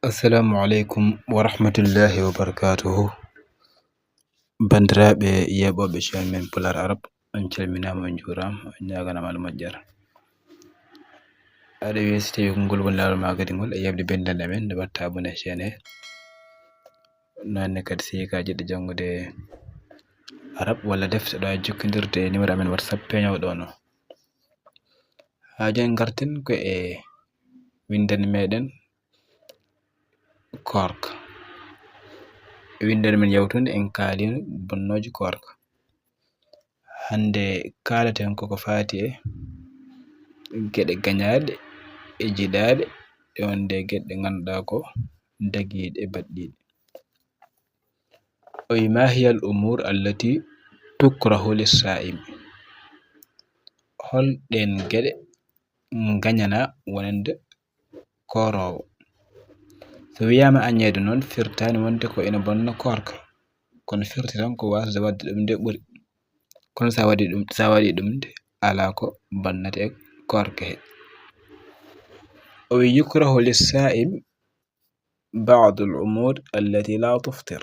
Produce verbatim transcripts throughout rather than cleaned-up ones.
Assalamu aleykum wa rahmatullahi wa barakatuhu. Banndiraaɓe yeeɓooɓe chaîne men Pulaar Arab, on calminaama, on njuuraama, on ñaaganaama moƴƴere. Aɗa wiya, si tawii ko ngol woni laawol maa kadi ngol, e yeɓde banndiraaɓe men, nde watta abonné chaîne he. Noon ne kadi, si yiɗi kadi janngude Arab walla defte, ɗo a jokkondirde e numéro amen WhatsApp peeñoowo ɗo no. Haa jooni ngarten ko e winndere meɗen koorka. E winndere men yawtunde en kaaliino bonnooji koorka. Hannde kaalaten ko ko faati e geɗe gañaaɗe e jiɗaaɗe, e wonde geɗe ɗe ngannduɗaa ko dagiiɗe e baɗɗiiɗe. O wi, "ما هي الأمور التي تكره للصائم؟" Hol ɗeen geɗe ngañanaa wonande kooroowo? So wiyaama añeede noon, firtaani wonde ko ina bonna koorka, kono firti tan ko waasde waɗde ɗum nde ɓuri. Kono so a waɗi ɗum, so a waɗi ɗum nde, alaa ko bonnata e koorka he. O wi, "يكره للصائم بعض الأمور التي لا تفطر."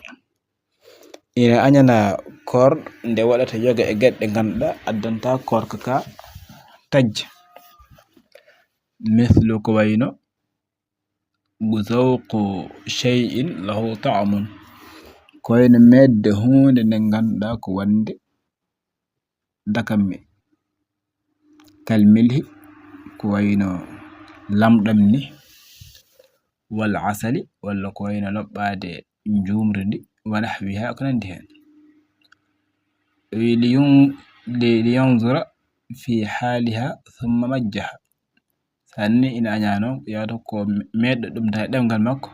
Ina añanaa koor nde waɗata yoga e geɗe ɗe ngannduɗaa addantaa koorka ka tajja. Mislu, ko wayno ذوق شيء له طعم, ko wayno meeɗde huunde nde ngannduɗaa ko wonde dakamme, كالملح, ko wayno lamɗam ni, والعسل, walla ko wayno loɓɓaade njuumri ndi, ونحوها, ko nanndi heen. Wi, "لين-، لي-، لينظر في حالها ثم مجها." So a nani ina añaa noon, yahata ko meeɗɗo ɗum ta ɗemngal makko,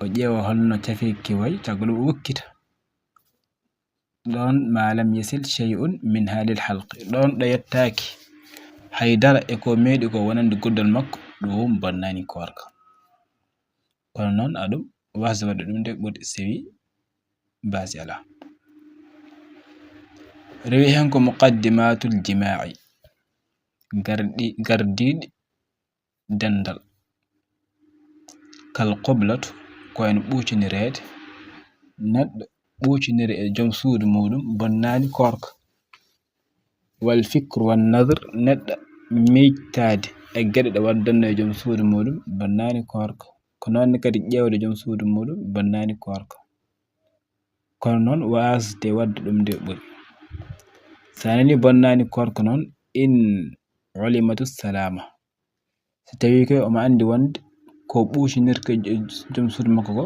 o ƴeewa holno cafeeki wayi, caggal ɗum o wukkita. Ɗoon, "ما لم يصل شيء منها للحلق." Ɗoon ɗo yettaaki hay dara e ko meeɗi ko wonande guddal makko, ɗum bonnaani koorka. Kono noon, a ɗum waasde waɗde ɗum nde ɓuri sewi baasi alaa. Rewi heen ko مقدمات الجماع, garɗi-, gardiiɗi denndal. كالقبلة, ko wayno ɓuucinireede. Neɗɗo ɓuuciniri e joom suudu muuɗum bonnaani koorka. والفكر والنظر, neɗɗo miijtaade e geɗe ɗe waddannoo e joom suudu muuɗum bonnaani koorka. Ko noon ne kadi ƴeewde joom suudu muuɗum bonnaani koorka. Kono noon waasde waɗde ɗum nde ɓuri. So a nanii bonnaani koorka noon, إن علمت السلامة. So tawii kay omo anndi wonde ko ɓuucinirka e joom suudu makko ko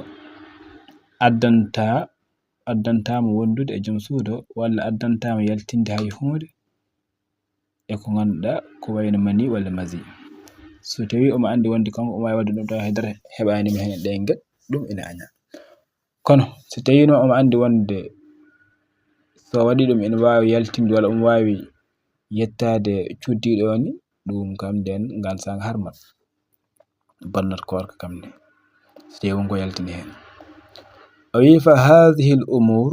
addanta, addantaa mo wondude e joom suudu o, walla addantaa mo yaltinde hay huunde e ko ngannduɗaa ko wayno mani walla mazi. So tawii omo anndi wonde kanko omo waawi waɗde ɗum tawa hay dara heɓaani mo heen e ɗeen geɗe, ɗum ina añaa. Kono so tawiino omo anndi wonde so waɗi ɗum ina waawi yaltinde walla omo waawi yettaade cuddiiɗo o ni, ɗum kam nden ngaan saanga harmat, bonnat koorka kam ne, so tawii won ko yaltini heen. O wi, "فهذه الأمور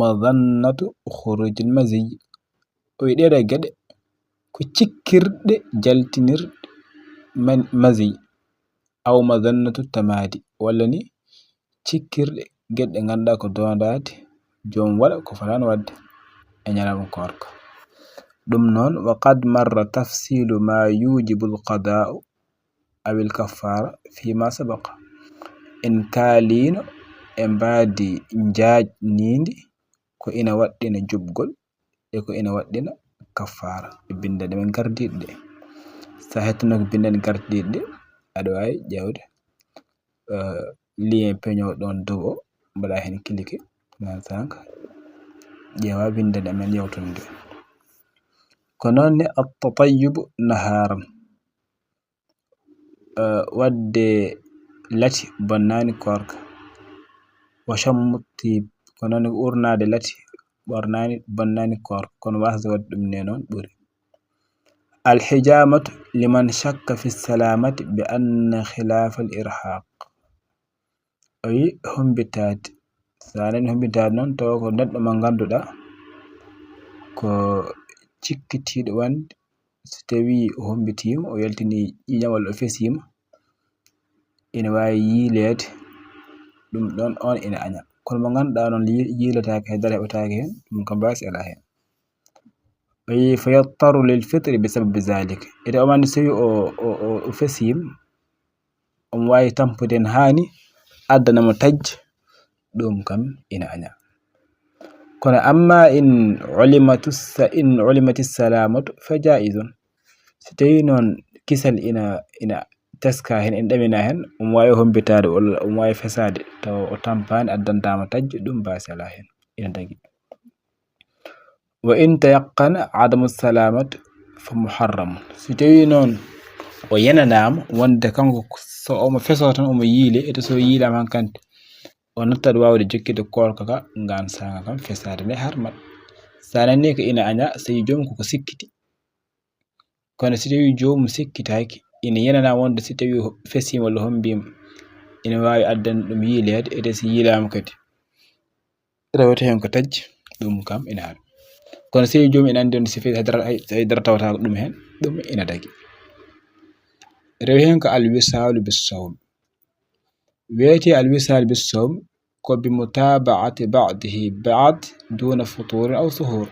مظنة خروج المذي." O wi, "Ɗeeɗo geɗe ko cikkirɗe jaltinirɗe man-, mazi, أو مظنة التمادي, walla ni cikkirɗe geɗe ɗe ngannduɗaa ko doondaade joom waɗa ko fotaano waɗde e ñalawma koorka." Ɗum noon, "وقد مر تفصيل ما يوجب القضاء أو الكفارة فيما سبق." En kaaliino e mbaadi njaajniindi ko ina waɗɗina juɓgol e ko ina waɗɗina kaffaara e binndanɗe men gardiiɗe ɗe. So a hettinoke binndanɗe gardiiɗe ɗe, aɗa waawi ƴeewde, eh, lien peñoowo ɗoon dow o, mbaɗa heen cliquer, vingt-cinq, ƴeewa binndanɗe men yawtunde. Ko noon ne, التطيب نهارا. Eh, waɗde lati bonnaani koorka. وشم الطيب, ko noon urnaade lati ɓornaani, bonnaani koorka, kono waasde waɗde ɗum ne noon ɓuri. الحجامة لمن شك في السلامة بأن خلاف الإرهاق. O wi, hombitaade. So a nani hombitaade noon, tawa ko neɗɗo mo ngannduɗaa ko cikkitiiɗo wonde so tawii o hombitiima, o yaltinii ƴiiƴam walla o fesiima, ina waawi yiileede, ɗum ɗoon oon ina aña. Kono mo ngannduɗaa noon yi-, yiiletaake hay dara heɓataake heen, ɗum kam baasi alaa heen. O wiyi, "Fa yadtaru lil fitri bi sababi zalik." Ete omo anndi so tawi o, o, o, o fesiima, omo waawi tampude heen haani addana mo taƴ, ɗum kam ina aña. Kono amma in ulimatu sa-, in ulimati salamatu fa jaizun. So tawi noon kisal ina, ina teska heen, ina ɗamina heen, omo waawi hombitaade walla omo waawi fesaade, tawa o tampaani, addantaa mo taƴ, ɗum baasi alaa heen, ina dagi. Wa in tayaqqana adamu salamat fa muharramun. So tawi noon o yenanaama wonde kanko so omo feso tan omo yiile, ete so yiilaama hankante, o nattat waawde jokkitde koorka ka, ngaan saanga kam fesaade nde harmat. So a nanii ko ina aña, so tawi joom ko ko sikkiti. Kono so tawi joomum sikkitaaki, ina yenana wonde so tawi fesiima walla hombiima, ina waawi addande ɗum yiileede, ete so yiilaama kadi, rewata heen ko taƴ, ɗum kam ina haɗa. Kono so tawi joomum ina anndi wonde so fesi hay dara, hay, hay dara tawata ɗum heen, ɗum ina dagi. Rewi heen ko al wisaalu bis sawm. Weeti al wisal bis sawm ko bi mutabaati ba'dihi ba'd duna futurin aw suhur.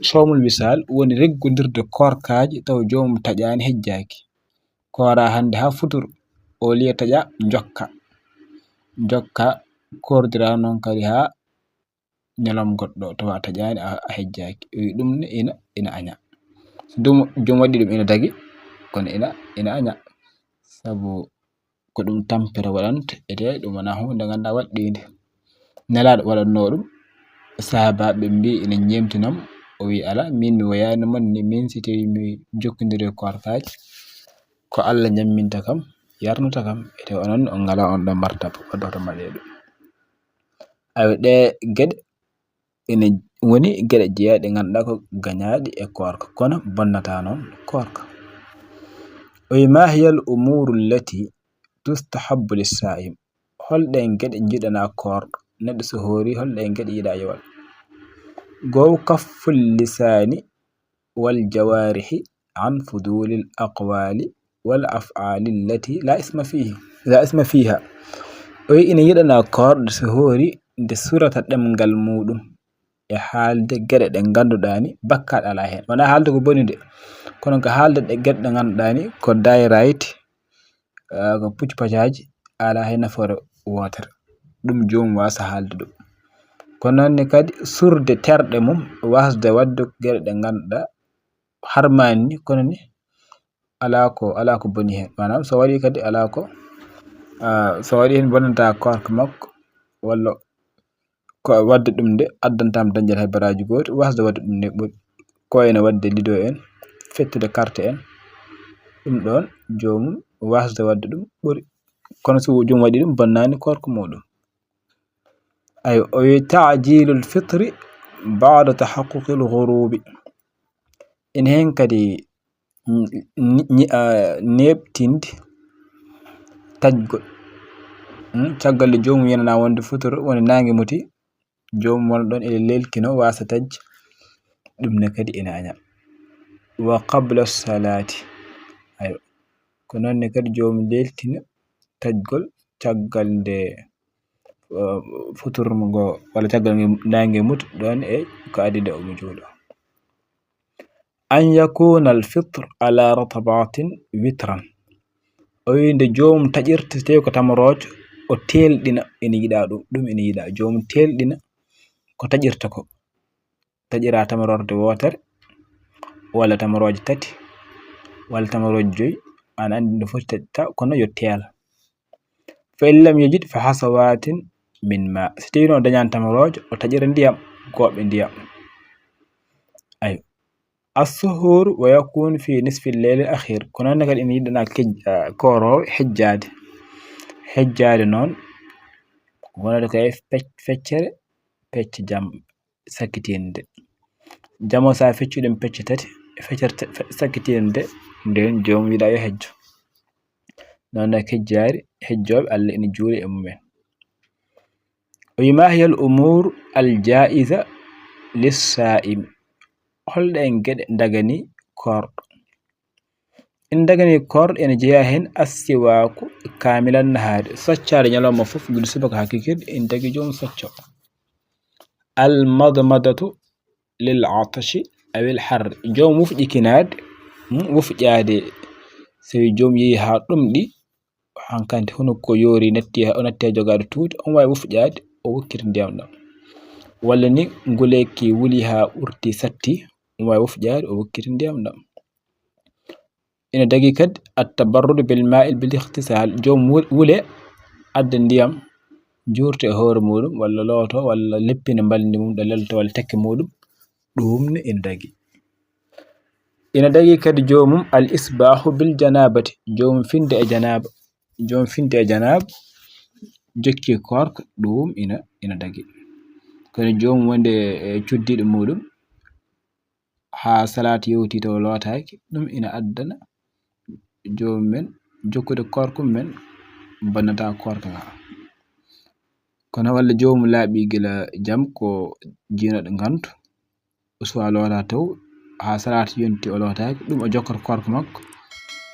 Sawmul wisal woni reggondirde koorkaaji taw joomum taƴaani, hejjaaki. Koora hannde haa futur, o liya taƴa, jokka. Jokka, koordira noon kadi haa ñalawma goɗɗo tawa a taƴaani, a, a hejjaaki. O wiyi ɗum ne ina, ina aña. So ɗum joom waɗi ɗum ina dagi, kono ina, ina aña. Sabu ko ɗum tampere waɗanta, ete ɗum wonaa huunde nde ngannduɗaa waɗɗiinde. Nelaaɗo waɗatnoo ɗum, sahaabaaɓe mbii ina ñeemtinam, o wii, "Alaa, miin mi wayaani mon ni, miin si tawii mi jokkondiri koorkaaji, ko Alla ñamminta kam, yarnata kam." Ete onon on ngalaa on ɗon martaba, waɗɗoto maɗee ɗum. Awa ɗee geɗe ina woni geɗe jeeya ɗe ngannduɗaa ko gañaaɗe e koorka, kono bonnata noon koorka. O wi, "Ma hiya al umuru allati tustahabbu lis saim?" Holɗen geɗe njiɗanaa koorɗo? Neɗɗo so hoori, holɗen geɗe yiɗaa yowal? Goow, kafful lisaani wal jawaarihi an fudulil aqwali wal af'ali allati la isma fihi, la isma fiha. O wi ina yiɗanaa koorɗo so hoori nde surata ɗemngal muuɗum e haalde geɗe ɗe ngannduɗaa ni bakkaat alaa heen. Wonaa haalde ko boni de, kono ko haalde ɗe geɗe ɗe ngannduɗaa ni ko dayrayt, ah, ko puccu pacaaji, alaa heen nafoore wootere. Ɗum joomum waasa haalde ɗum. Kono noon ne kadi surde terɗe mum, waasde waɗde geɗe ɗe ngannduɗaa harmaani ni, kono ni alaa ko, alaa ko boni heen. Maanaam so waɗi kadi alaa ko, ah, so waɗi heen bonnataa koorka makko, walla ko waɗde ɗum nde addantaa mo dañde hay baraaji gooto, waasde waɗde ɗum nde ɓuri. Ko ene waɗde lido en, fettude carte en, ɗum ɗoon joomum waasde waɗde ɗum ɓuri. Kono so joomum waɗi ɗum, bonnaani koorka muuɗum. Aywa, o wi, "Ta'jilul fitri ba'da tahaqquqil ghurubi." Ene heen kadi ñi-, ñi-, ah, neeɓtinde taƴgol. Hmm, caggal nde joomum yenanaa wonde futuro, woni naange muti, joomum wona ɗoon ene leelkino waasa taƴ, ɗum ne kadi ene aña. Wa qabla salaati. Aywa. Ko noon ne kadi joomum leelkino taƴgol caggal nde, eh, futur ngo, walla caggal nge naange muti ɗoon e ko adii nde omo juula. An yakuna al fitr ala ratabatin witran. O wi nde joomum taƴirta, so tawi ko tamoroojo, o teelɗina, ene yiɗaa ɗum, ɗum ene yiɗaa. Joomum teelɗina ko taƴirta ko. Taƴiraa tamororde wootere, walla tamorooje tati, walla tamorooje joyi, ana anndi no foti taƴta, kono yo teel. Fa in lam yajid fa hasawatin min ma. So tawi noon o dañaani tamoroojo, o taƴira ndiyam, gooɓe ndiyam. Ayo. As-suhur wa yakunu fi nisfi al-layl al-akhir. Ko noon ne kadi ene yiɗanaa kej-, ah, kooroowo hejjaade. Hejjaade noon, wonata ko e fec-, feccere, pecce jam, sakkitiinde. Jamo so a feccii ɗum pecce tati, feccere te-, fe-, sakkitiinde, ndeen joomum yiɗaa yo hejjo. Noon ne kejjaari, hejjooɓe Allah ene juuli e mumen. O wi, "Ma hiya al umur al jaiza lis saim?" Holɗe en geɗe ndagani koorɗo? Ina dagani koor, ina jeyaa heen assiwaaku kaamilan nahaari, soccaade ñalawma fof, gila subaka haa kikiiɗe, ina dagi joom socco. Almadmadatu lil atashi awil harri, joom wufƴikinaade, hmm, wufƴaade, so joom yehi haa ɗomɗi, hankadi hono ko yoori natti, o natti jogaade tuuti, on waawi wufƴaade, o wokkita ndiyam ɗam. Walla ni nguleeki wuli haa ɓurti satti, on waawi wufƴaade, o wokkita ndiyam ɗam. Ina dagi kadi attabarrudu bil ma'i bil ightisal, joom wu-, wule adda ndiyam, juurta e hoore muɗum, walla looto, walla leppina mbalndi mum ɗo lelto, walla tekke muɗum, ɗum ne ina dagi. Ina dagi kadi joomum al isbahu bil janabati, joomum finde e janaba, joom finde e janaba, jokki koorka, ɗum ina, ina dagi. Kono joomum wonde e cuddiiɗo muɗum, haa salaat yowti taw lootaaki, ɗum ina addana joomum men jokkude koorka mum men, bonnata koorka ka. Kono walla joomum laaɓi gila jam ko jiinoɗo ngantu, o suwa loota taw, haa salaat yonti o lootaaki, ɗum o jokkata koorka makko,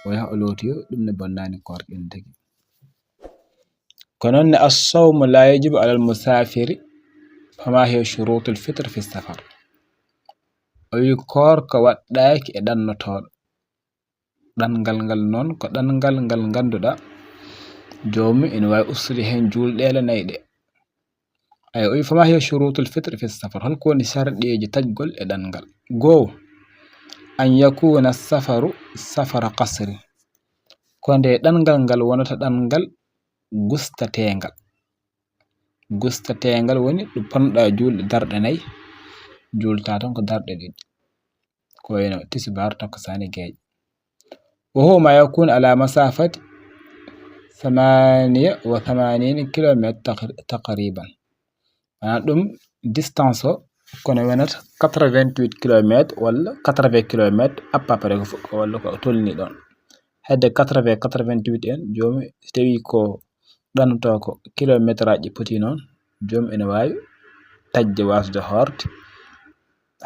o yaha o lootoyo, ɗum ne bonnaani koorka ina tagi. Ko noon ne, assawmu laa yajibu alal musaafiri, fama hiya shurutul fitr fi safar. O wi koorka waɗɗaaki e ɗannotooɗo. Ɗanngal ngal noon ko ɗanngal ngal ngannduɗaa joomum ina waawi ustude heen juulɗe ɗe nayi ɗe. Ay, o wi, fama hiya shurutul fitr fi safar, hol ko woni sarɗiiji taƴgol e ɗanngal? Goo, an yakuna safaru safara qasri, ko nde ɗanngal ngal wonata ɗanngal gustateengal. Gustateengal woni ɗo ponnoɗaa juulde darɗe nayi, juulta toon ko darɗe ɗiɗi, ko wayno tisibaar, takkusaani, geeƴe. Wa huwa ma yakunu ala masafati thamaniya wa thamanina kilometre taqri-, taqriban. Maanaam ɗum distance o, kono wonata quatre-vingt-huit kilomètres walla quatre-vingts kilomètres à peu près, ko fo-, walla ko tolni ɗoon. Hedde quatre-vingts, quatre-vingt-huit en, joomum, so tawii ko ɗannotoo ko kilometraaji poti noon, joomum ina waawi taƴde, waasde hoorde,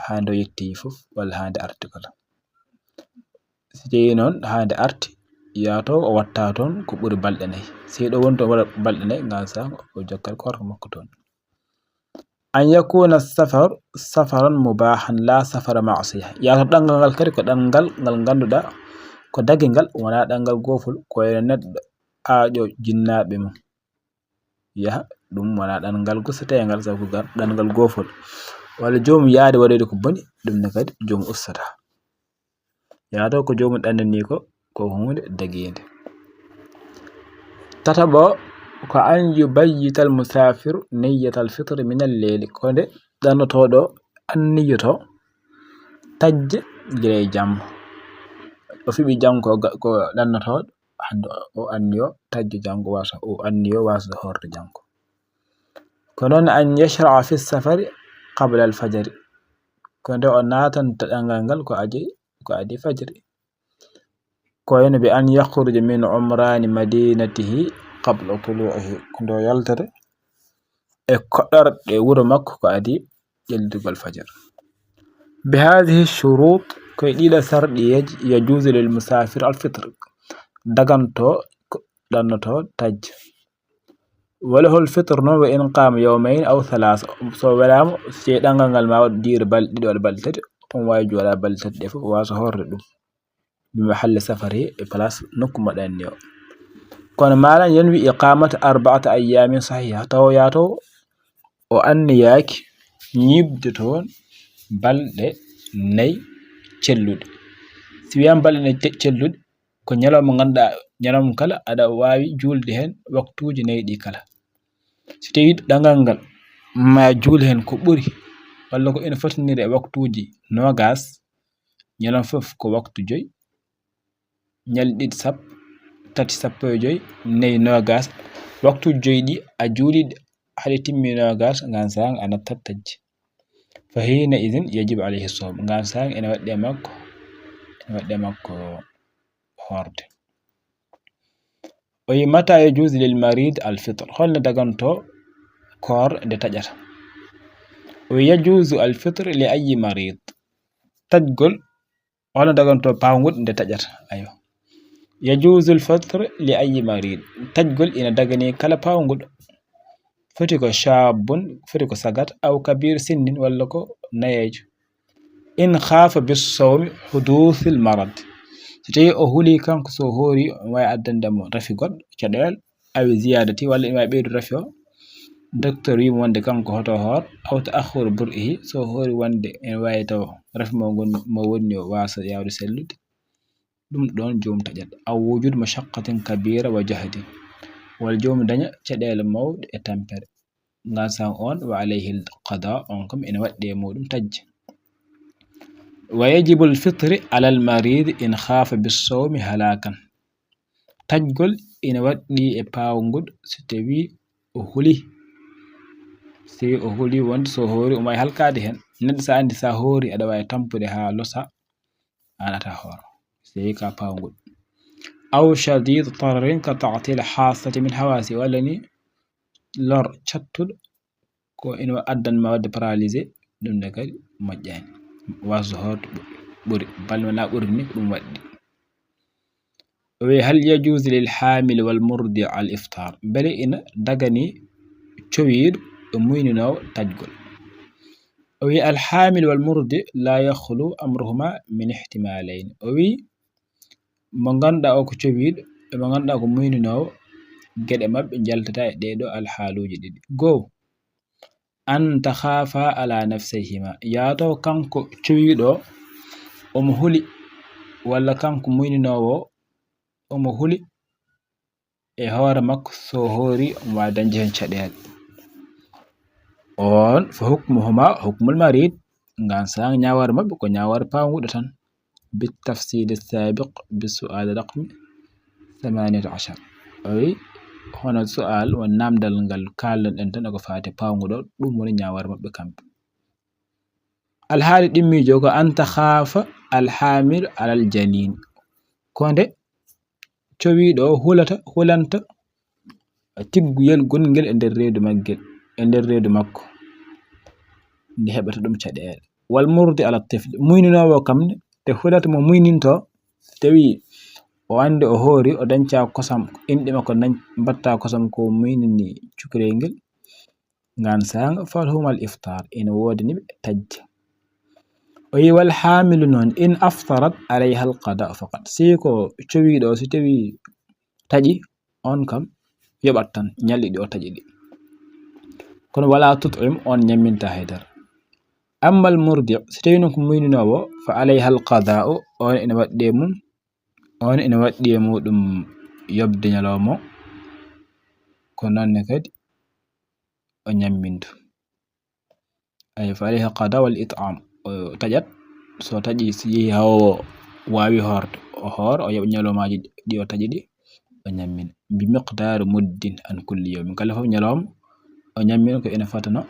haa nde o yettii fof, walla haa nde arti kala. So tawii noon haa nde arti, yaato o watta toon ko ɓuri balɗe nayi. So ɗo woni toon waɗa balɗe nayi, ngaan sahaa o jokkat koorka makko toon. An yakuna safar safaran mubahan la safara ma'siya. Yaato ɗanngal ngal kadi ko ɗanngal ngal ngannduɗaa ko dagingal, wonaa ɗanngal goofol, ko wayno neɗɗo aaƴo jinnaaɓe mum. Yaha, ɗum wonaa ɗanngal gustateengal, sabu ko gar-, ɗanngal goofol. Walla joomum yahde waɗoyde ko boni, ɗum ne kadi joomum ustataa. Yaato ko joomum ɗannani ko, ko huunde dagiinde. Tataɓo, ko an yubayyital musaafiru niyyatal fitri minal leyli, ko nde ɗannotooɗo anniyoto taƴde gila e jamma. O fiɓi janngo ko ga-, ko ɗannotooɗo, hannde o anniyo taƴde janngo, wasa o anniyo wasde hoorde janngo. Ko noon, an yashra'a fi safari qabla al fajri, ko nde o naatanta ɗanngal ngal ko adi, ko adi fajri. Ko wayno bi an yakhruja min umrani madinatihi qabla tulu'ihi, ko nde o yaltata e koɗorɗe wuro makko ko adi ƴellitgol fajar. Bi hadhihi shurut, ko e ɗiɗo sarɗiyeeji, yajuzu lil musafir al fitr, daganto ko ɗannoto taƴde. Wa lahul fitr noon wa in qaama yawmayn aw thalatha, so welaama, so ɗanngal ngal ma waɗ diir balɗe ɗiɗi walla balɗe tati, on waawi jooɗa balɗe tati ɗe fof, o waasa hoorde ɗum. Bi mahalli safari, e place nokku mo ɗanni o. Kono maalan yanwi iqamata arba'ata ayyamin sahiha, taw yaato o anniyaaki ñiiɓde toon balɗe nayi celluɗe. Si wiyaama balɗe nayi ce-, celluɗe, ko ñalawma mo ngannduɗaa, ñalawma kala aɗa waawi juulde heen waktuuji nayi ɗi kala. Si tawii ɗanngal ngal ma juul heen ko ɓuri, walla ko ina fotiniri e waktuuji noogaas, ñalawma fof ko waktu joy, ñalɗi ɗiɗi sappo, tati sappo e joy, nayi noogaas, waktuuji joy ɗi a juulii ɗi, haɗi timmi noogaas, ngaan sahaa a nattat taƴde. Fa hiina idin yajibu alayhi sawm, ngaan sahaa ene waɗɗi e makko, ene waɗɗi e makko hoorde. O yi, mata yajuzu lil marid al fitr, holno daganto koor nde taƴata? O yi, yajuzu al fitr li ayi marid, taƴgol holno daganto pawnguɗo nde taƴata? Ayo, Yajuuzu l-fitr li ayyi mariid. Taƴgol ina daganii kala paawguɗo. Foti ko shaabun, foti ko sagat, aw kabiir sinnin, walla ko nayeejo. In khaafa bis-sawmi huduuth al-marad. So tawii o huli kanko, so hoori, omo waawi addande mo rafi goɗɗo, caɗeele, aw ziyaadati, walla ina waawi ɓeydude rafi o. Docteur wii mo wonde kanko hoto hoor, aw ta'akhkhur bur'ihi, so hoori wonde ene waawi taw rafi mo ngon mo wonni o waasa yaawde sellude. Ɗum ɗoon joom taƴat. Aw wujuud mashaqqatin kabiira wa jahdin. Walla joom daña caɗeele mawɗe e tampere. Ngaan saan on, wa alayhi al-qadaa, on kam ene waɗɗi e muɗum taƴde. Wa yajibu l-fitri ala l-mariid in khaafa bis-sawmi halaakan. Taƴgol ina waɗɗi e paawguɗo so tawii o huli. So tawii o huli wonde so hoori omo waawi halkaade heen. Neɗɗo so anndi so a hoori aɗa waawi tampude haa losaa, aan ataa hooro. So tawii ko a paawguɗo. Aw shadiid dararin ka ta'til haassati min hawaasi, walla ni lor cattuɗo ko ina addan ma waɗde paralysé, ɗum ne kadi moƴƴaani. Waasde hoorde ɓuri, balma na ɓuri ni ko ɗum waɗɗi. O wi, hal yajuuzu lil haamil wal murdi al iftaar? Mbele ina dagani cowiiɗo e muyninoowo taƴgol? O wi, al haamil wal murdi laa yakhlu amruhuma min ihtimaalayn. O wi, mo ngannduɗaa o ko cowiiɗo e mo ngannduɗaa ko muyninoowo, geɗe maɓɓe njaltataa e ɗee ɗoo alhaaluuji ɗiɗi. Goo, an takhaafa ala nafsayhima, yaa taw kanko cowiiɗo o omo huli, walla kanko muyninoowo o omo huli e hoore makko, so hoori omo waawi dañde heen caɗeele. On, fa hukmuhuma hukmul mariid, ngaan saan ñaawoore maɓɓe ko ñaawoore pawnguɗo tan. Bit tafsiili saabiq bi su'aali raqmi thamaniyata ashar. O wi, hono su'aal won naamndal ngal kaalɗen ɗen tan, ko faati pawnguɗo, ɗum woni ñaawoore maɓɓe kamɓe. Alhaali ɗimmiijo ko an takhaafa alhaamilu alal janiin. Ko nde cowiiɗo o hulata, hulanta tigguyel gongel e nder reedu maggel, e nder reedu makko, nde heɓata ɗum caɗeele. Wal murdi ala tifli, muyninoowo kam ne, nde hulata mo muyninto, so tawii o anndi o hoori, o dañca kosam, inɗe makko dañ-, mbaɗta kosam ko muynini cukalel ngel, ngaan saanga, falhumal iftaar, ene woodani ɓe taƴde. O wi, wal haamilu noon, in aftarat alayha al qadaa faqat. Si ko cowiiɗo o, si tawii taƴi, on kam yoɓat tan ñalɗi ɗi o taƴi ɗi. Kono wala tut'im, on ñamminta haydara. Ammal murdi, si tawii noon ko muyninoowo, fa alayha al qadaa, on ene waɗɗi e mum, on ene waɗɗi e muɗum yoɓde ñalawma o, ko noon ne kadi o ñammintu. Ay, fa alayha al qadaa wal it'aam. O taƴat, so taƴi, si yehi haa o waawi hoorde, o hoor, o yoɓa ñalawmaaji ɗi o taƴi ɗi, o ñammina. Bi miqdaari muddin an kulli yawmin. Kala fof ñalawma, o ñammina ko ene fotano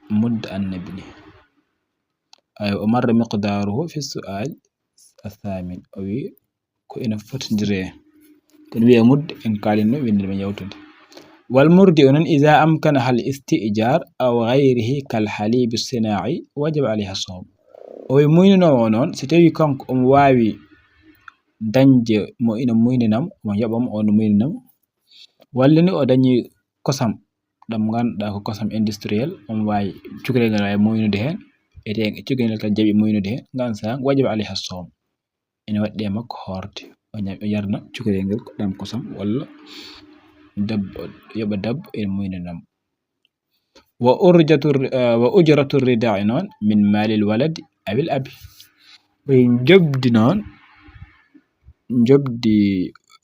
mudd annabi ni. Ay, o marra miqdaaruhu fi su'aal athaamin. O wi, ko ina fotondire. Ko ene wiyee mudd, en kaalino winde men yawtude. Wal murdi o noon, iza amkanaha al isti'jaar aw ghayrihi kal halibi sinaa'i, wajaba alayha sawm. O wi muyninoowo o noon, si tawii kanko omo waawi dañde mo ina muyninam, omo yoɓa mo, o no muyninam, walla ni o dañi kosam, ɗam ngannduɗaa ko kosam industriel, omo waawi cukalel ngal waawi muynude heen, etee cukalel ngal kadi jaɓi muynude heen, ngaan saan, wajaba alayha sawm. Ene waɗɗi e makko hoorde. O ñam-, o yarna cukalel ngel ko ɗam kosam walla debbo, yoɓa debbo ene muynanam. Wa urjatu, eh, wa ujratu ridaa'i noon min maalil waladi awil abi. Ɓe njoɓdi noon, njoɓdi,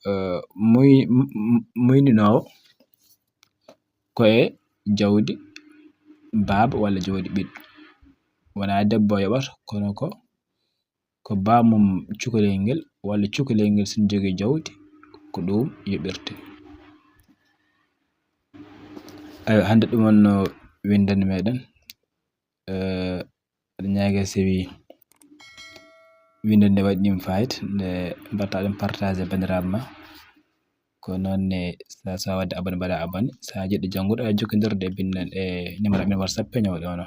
eh, muy-, m-, m-, muyninoowo ko e jawdi baaba walla jawdi ɓiɗɗo. Wonaa debbo yoɓata, kono ko ko baamum cukalel ngel walla cukalel ngel, so ene jogii jawdi, ko ɗum yoɓirtee. Ayo, hannde ɗum wonno winndannde meɗen. Eh, aɗa ñaage sewi winndannde waɗi ɗum fayida, nde mbaɗta ɗum partagé banndiraaɓe ma. Ko noon ne, sa, sa waɗde abonné, mbaɗa abonné. Sa jiɗɗo janngude, aɗa jokkondirde e binndannde, e numéro amen WhatsApp, peñoowo ɗo no.